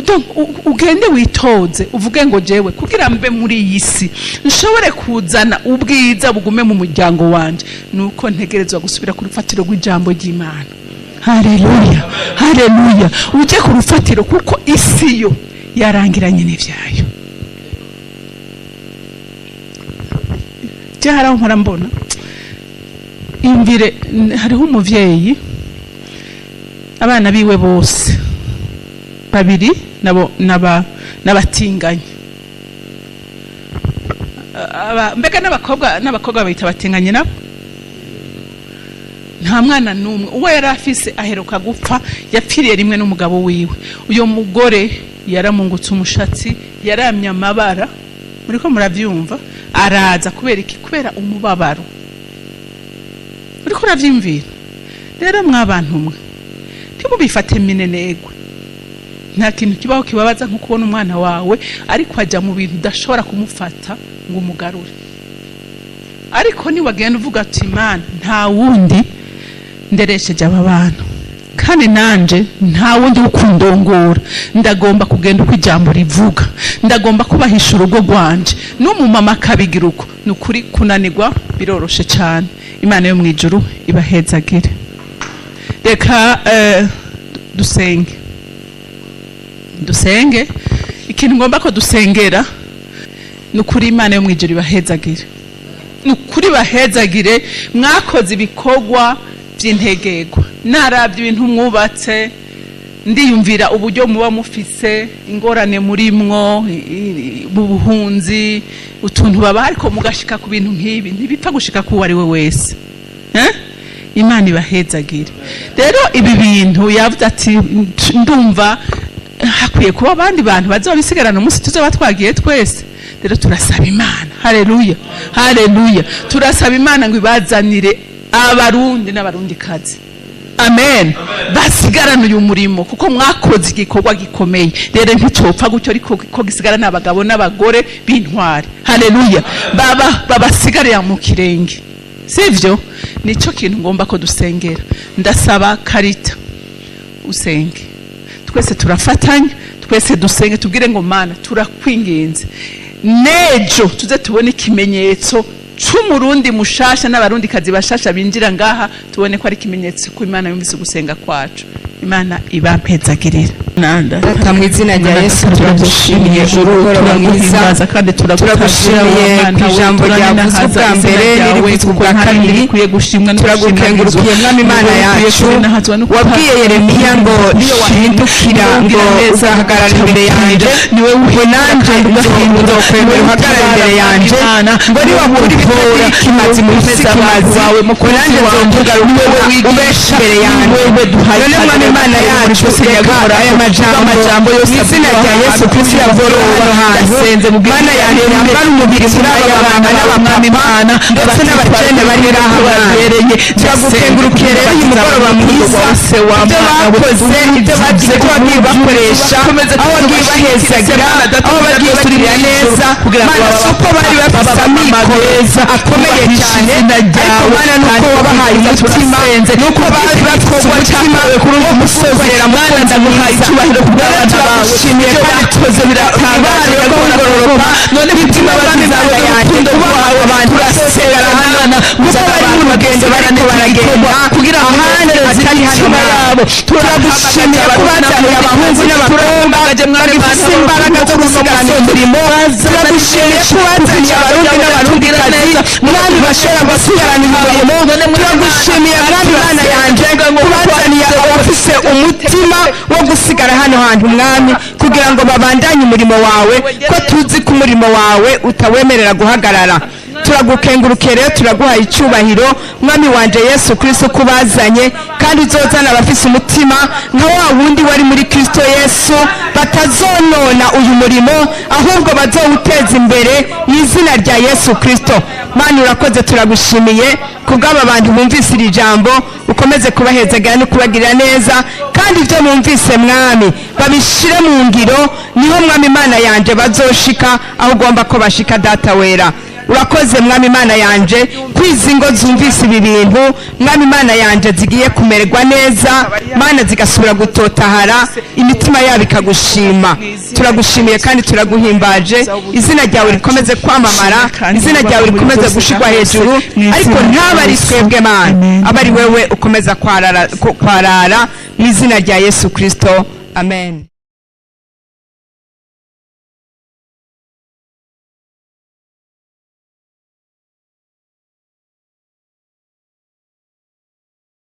Donc, ugende witoze, uvuge ngo jewe kugira mbe muri iyi si nshobore kuzana ubwiza bugume mu muryango wanje, nuko ntegerezwa gusubira ku rufatiro rw'ijambo ry'Imana. Haleluya, haleluya! Uje ku rufatiro, kuko isi yo yarangiranye n'ivyayo. Je hari aho mpora mbona imvire. Hariho umuvyeyi, abana biwe bose babiri nabo n'abatinganyi. Mbega n'abakobwa bayita abatinganyi nabo. Nta mwana n'umwe. Uwo yari afise aheruka gupfa, yapfiriye rimwe n'umugabo wiwe. Uyo mugore yaramungutse umushatsi, yaramye amabara. Muriko muravyumva? Araza kubera iki? Kubera umubabaro. Uriko uravyimvira rero, mwabantu mwe, ntimubifate minenegwe. Nta kintu kibaho kibabaza nko kubona umwana wawe ariko ajya mu bintu udashobora kumufata ngo umugarure. Ariko niwagenda uvuga ati Imana, nta wundi nderesheje aba bantu, kandi nanje nta wundi wo kundongora, ndagomba kugenda uko ijambo rivuga, ndagomba kubahisha urugo rwanje. N'umumama akabigira uko, ni ukuri kunanirwa biroroshe cyane. Imana yo mu ijuru ibahezagire. Reka dusenge. Dusenge. Ikintu ngomba ko dusengera, ni ukuri Imana yo mu ijuru ibahezagire, ni ukuri bahezagire. Mwakoze ibikorwa by'integegwa. Narabye ibintu mwubatse, ndiyumvira uburyo muba mufise ingorane murimwo mu buhunzi, utuntu baba, ariko mugashika ku bintu nk'ibi, ntibipfa gushika ku uwo ari we wese, eh? Imana ibahezagire. Rero ibi bintu yavuze ati ndumva hakwiye kuba abandi bantu bazobisigarana umunsi tuzoba twagiye twese. Rero turasaba Imana. Haleluya, haleluya! Turasaba Imana ngo ibazanire Abarundi n'Abarundi kazi, amen, basigarane uyu murimo, kuko mwakoze igikorwa gikomeye. Rero nticyopfa gutyo, ariko ko gisigarana abagabo n'abagore b'intwari. Haleluya! Baba babasigarira mu kirenge, sivyo? Nicyo kintu ngomba ko dusengera. Ndasaba Karita. Usenge, twese turafatanya, twese dusenge, tubwire ngo: "Mana, turakwinginze, nejo tuze tubone ikimenyetso c'Umurundi mushasha n'Abarundi kazi bashasha binjira ngaha, tubone ko ari ikimenyetso ko Imana yumvise ugusenga kwacu." Imana ibampezagirira. Data, mu izina rya Yesu, turagushimiye umugoroba mwiza. Turaguhimbaza kandi. Turagushimiye ku ijambo ryavuzwe ubwa mbere n'irivuzwe ubwa kabiri. Turagukengurukiye, Mwami Imana yacu, wabwiye Yeremiya ngo: "Shindukira, ngo uzahagarara imbere yanjye, ngo nanjye nzokwemera uhagarara imbere yanjye, ngo niwakura ibitagira ikimazi mu bifise ikimazi, ngo nanjye nzokugarukana ube imbere yanjye." None, Mwami Imana yacu, reka aya majambo mu izina rya Yesu Kristo yavuye hano hantu, Mana yanjye, yambara umubiri muri aba bana n'abapapa ndetse n'abakene bari ngaha. Mwana, turagukengurukiye rero uyu mugoroba mwiza, ibyo bakoze, ibyo bagize, ko bagiye bakoresha, aho bagiye bahezagira, aho bagiye bagirira neza. Mana, si uko bari bafise amikoro akomeye cyane, ariko Mana, nuko wabahaye umutima, nuko bari bafise umutima wo gusozera. Mana, ndaguhaye icyubahiro ku bw'abana bawe. Turagushimiye Ibyo kandi bakoze biratangaje. Imana Kugororoka none imitima imbabazi zawe yanjye n'urukundo kuba rwawe abantu turasengera hano, Mana, kuko bari mu rugendo, bariko baragenda kugira ngo ahandi unezereze atari hano. imitima yabo. Turagushimiye ko bazaniye abahungu n'abakobwa bagifise imbaraga zo gusigarana umurimo. Turagushimiye ko bazaniye Abarundi n'Abarundikazi, Mwami, bashobora gusigarana umurimo. Turagushimiye, Mwami Imana yanjye, ko bazaniye abafise umutima wo gusigara hano hantu, Mwami, kugira ngo babandanye umurimo wawe, ko tuzi ko umurimo wawe utawemerera guhagarara. Turagukengurukiye rero, turaguhaye icyubahiro, Mwami wanje Yesu Kristo, ko ubazanye, kandi uzozana abafise umutima nka wa wundi wari muri Kristo Yesu, batazonona uyu murimo, ahubwo bazowuteza imbere mu izina rya Yesu Kristo. Mana, urakoze, turagushimiye kubw'aba bantu bumvise iri jambo. Ukomeze kubahezagira no kubagirira neza, kandi ibyo bumvise, Mwami, babishire mu ngiro. Niho, Mwami Imana yanje, bazoshika aho ugomba ko bashika. Data wera, urakoze, Mwami Imana yanje, kwizi ngo zumvise ibi bintu, Mwami Imana yanje, zigiye kumererwa neza, Mana, zigasubira gutotahara, imitima yabo ikagushima. Turagushimiye kandi turaguhimbaje. Izina ryawe rikomeze kwamamara, izina ryawe rikomeze gushirwa hejuru, ariko ntabe ari twebwe, Mana, abe ari wewe ukomeza kwarara mu izina rya Yesu Kristo, amen.